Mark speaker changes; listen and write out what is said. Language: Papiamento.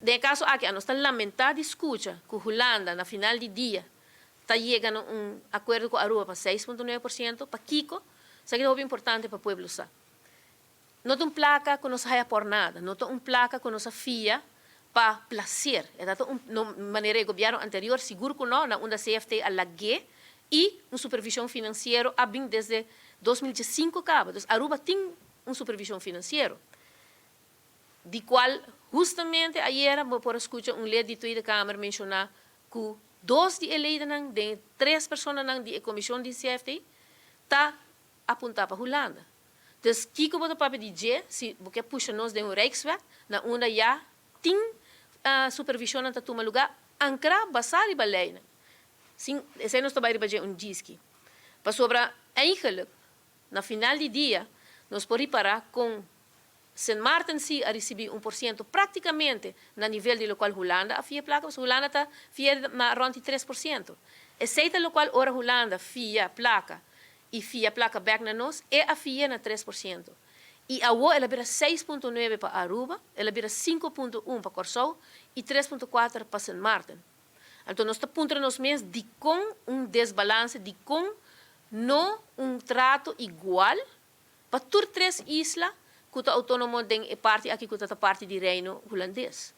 Speaker 1: Den kaso aki, nos ta lamentá di skucha ku Hulanda na final di dia ta yega na un akuerdo ku Aruba pa 6,9%, pakiko, esaki ta importante pa pueblo sa. No ta un plaka ku nos a haya por nada, no ta un plaka ku nos a fia pa plaser. Ta un no, manera e gobièrnu anterior, sigur ku no, na unda CFT a lag'é i un supervishon finansiero a bin desde 2005 kaba. Anto, Aruba tin un supervishon finansiero, di kual hustamente ayera mi por skucha un lid di Tweede Kamer menshoná ku dos di e leinan, di tres personanan di komishon di CFT, ta apuntá pa Hulanda. Dus kiko bo ta papia di dje, si bo ke pusha nos den un Rijkswet, na unda ya tin supervishon ta tuma lugá, ankrá basá riba lei. Sin, esei nos ta bai riba un diski. Pasobra, eigenlijk, na final di dia, nos por ripará ku Sint Maarten si a risibí 1% práktikamente na nivel di lokual Hulanda a fia plaka, Hulanda ta fia na rònt di 3%. Esei ta lokual ora Hulanda fia plaka i fia plaka bèk na nos, e a fia na 3%. I awor el a bira 6,9 pa Aruba, el a bira 5,1 pa Kòrsou i 3,4 pa Sint Maarten. Anto, nos ta puntra nos mes di kon un desbalanse, di kon no un trato igual pa tur tres isla ku ta outónomo den e parti aki ku ta parti di Reino Hulandes.